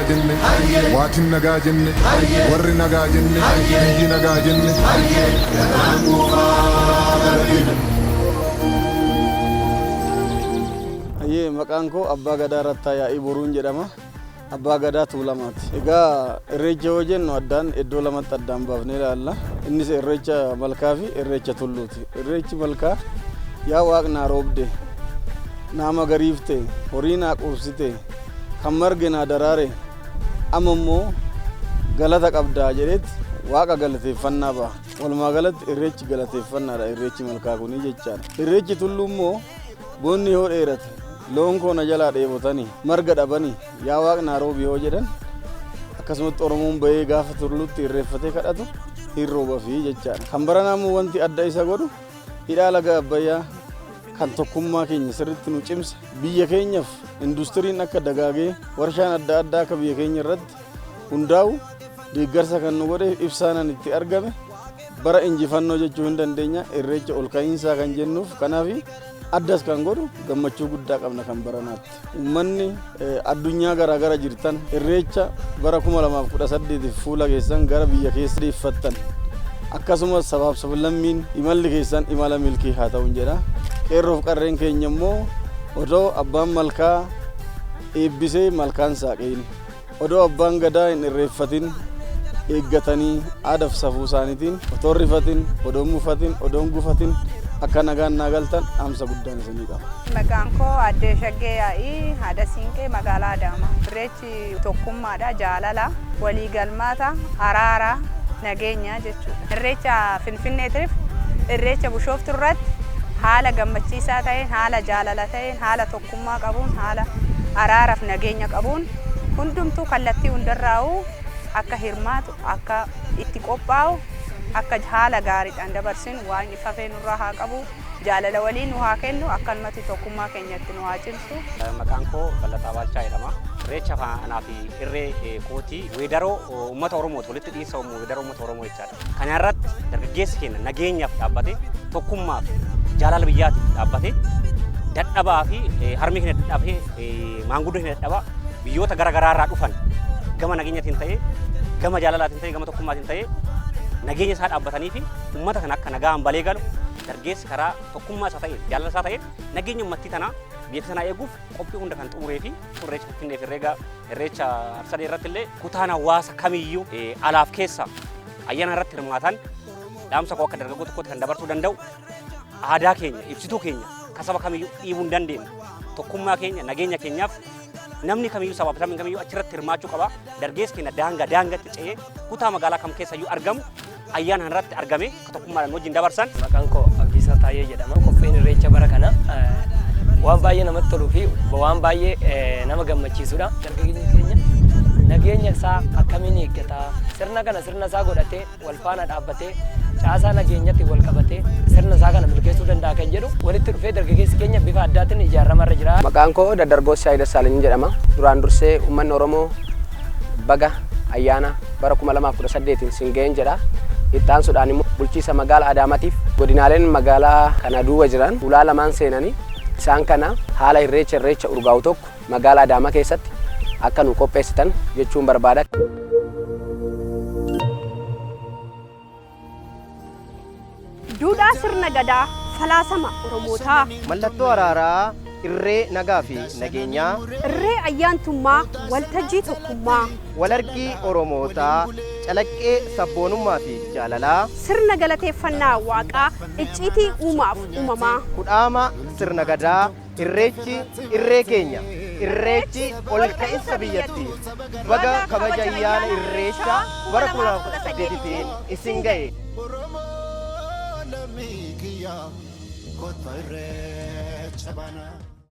Jenne, waatiin nagaa jenne, warri nagaa jenne, biyyi nagaa jenne. Gadaan quufaa bara. Ayyee, maqaan koo Abbaa Gadaa Rattaa Yaa'ii Boruun jedhama. Abbaa Gadaa Tuulamaati. Egaa irreecha yoo jennu addaan iddoo lamatti addaan baafnee ilaalla. Innis irreecha malkaa fi irreecha tulluuti. Irreechi malkaa yaa Waaq naa roobde, naa magariifte, horii naa quubsite, kan marge naa daraare, amma immoo galata qabdaa jedheet Waaqa galateeffannaa ba'a. Walumaa galatti irreechi galateeffannaadha, irreechi malkaa kunii jechaadha. Irreechi tulluu immoo boonni yoo dheerate, loon koo na jalaa dheebotanii marga dhabanii, yaa Waaq naa roobi yoo jedhan, akkasumatti Oromoon bahee gaafa tulluutti irreeffatee kadhatu hin roobafii jechaadha. Kan baranaa immoo wanti adda isa godhu hidhaa laga Abbayyaa kan tokkummaa keenya sirriitti nu cimse, biyya keenyaaf industiriin akka dagaagee warshaan adda addaa akka biyya keenya irratti hundaa'u deeggarsa kan nu godhe, ibsaanan itti argame, bara injifannoo jechuu hin dandeenya, irreecha ol ka'iinsaa kan jennuuf. Kanaaf addas kan godhu gammachuu guddaa qabna kan baranaatti. Uummanni addunyaa garaagara jirtan irreecha bara 2018 fuula keessan gara biyya keessa deeffattan, akkasumas sabaaf sablammiin imalli keessan imala milkii haa ta'u jedha. Qeerroof qarreen keenya immoo odoo abbaan malkaa eebbisee malkaan saaqeen, odoo abbaan gadaa hin irreeffatin eeggatanii, aadaaf safuu isaaniitiin otoo rifatin, odoo mufatin, odoo gufatin akka nagaan naa galtan dhaamsa guddaan isinii qaba. Maqaan koo Addee Shaggee Yaa'ii, Haadha Siinqee, magaalaa Adaamaa. Irreechi tokkummaadha, jaalala, walii galmaata, araara, nageenya jechuudha. Irreecha Finfinneetiif irreecha Bishooftuu irratti haala gammachiisaa ta'een, haala jaalala ta'een, haala tokkummaa qabuun, haala araaraaf nageenya qabuun hundumtuu kallattii hundarraa'uu akka hirmaatu, akka itti qophaa'u, akka haala gaariidhaan dabarsinu waan fafee nurraa haa qabu, jaalala walii nu haa kennu, akkanumatti tokkummaa keenyatti nu haa cimsu. Maqaan koo Ballataa Baalchaa jedhama. Irreecha anaa fi irree kootii weedaroo uummata Oromooti, walitti dhiinsa weedaroo uummata Oromoo jechaadha. Kana irratti dargaggeessi keenya nageenyaaf dhaabbate, tokkummaaf, jaalala biyyaatiif dhaabbate, dadhabaa fi harmi keenya dadhabee, maanguddoo keenya dadhabaa biyyoota gara garaa irraa dhufan gama nageenyatiin ta'ee, gama jaalalaatiin ta'ee, gama tokkummaatiin ta'ee nageenya isaa dhaabbatanii fi uummata kana akka nagaan balee galu, dargaggeessi karaa tokkummaa isaa ta'een, jaalala isaa ta'een nageenya uummattii tanaa, biyya sanaa eeguuf qophii hunda kan xumuree fi irreecha Finfinnee fi irreecha Arsadee irratti illee kutaan hawaasa kamiyyuu alaaf keessa ayyaana irratti hirmaatan, dhaamsa koo akka dargaggoo tokkotti kan dabarsuu danda'u, aadaa keenya ibsituu keenya kan saba kamiyyuu dhiibuu hin dandeenye, tokkummaa keenya, nageenya keenyaaf namni kamiyyuu, sabaaf sabni kamiyyuu achirratti hirmaachuu qaba. Dargaggeessi keenya daangaa daangatti ce'ee kutaa magaalaa kam keessayyuu argamu ayyaana irratti argame akka tokkummaadhaan wajjin dabarsan. Maqaan koo Abdiisaa Taayyee jedhama. Qophiin irreecha bara kana waan baay'ee namatti toluu fi waan baay'ee nama gammachiisudha. Dargaggeessi keenya nageenya isaa akkamiin eeggata? Sirna kana sirna isaa godhatee, wal faana dhaabbatee, caasaa nageenyatti wal qabatee sirna isaa kana milkeessuu danda'a kan jedhu, walitti dhufee dargaggeessi keenya bifa addaatiin ijaaramarra jira. Maqaan koo Daddargoo Siyaayii Dassaalany jedhama. Duraan dursee uummanni Oromoo baga ayyaana bara 2018 siin ga'een jedha. Itti aansuudhaan immoo bulchiisa magaalaa Adaamaatiif godinaaleen magaalaa kana duuba jiran ulaa lamaan seenanii isaan kana haala irreecha urgaa'u tokko magaalaa Adaamaa keessatti akka nu qopheessitan jechuun barbaada. Duudhaa sirna gadaa, falaasama Oromootaa. Mallattoo araaraa, irree nagaa fi nageenyaa. Irree ayyaantummaa, waltajjii tokkummaa. Walargii Oromootaa, calaqqee sabboonummaa fi jaalalaa. Sirna galateeffannaa Waaqaa, icciitii uumaaf uumamaa. Kudhaama sirna gadaa, irreechi irree keenya, irreechi ol ka'insa biyyattii. Baga kabaja ayyaana irreechaa bara 2018tiin isin ga'e. Oromoo lammii kiyya, kottaa irreecha baanaa.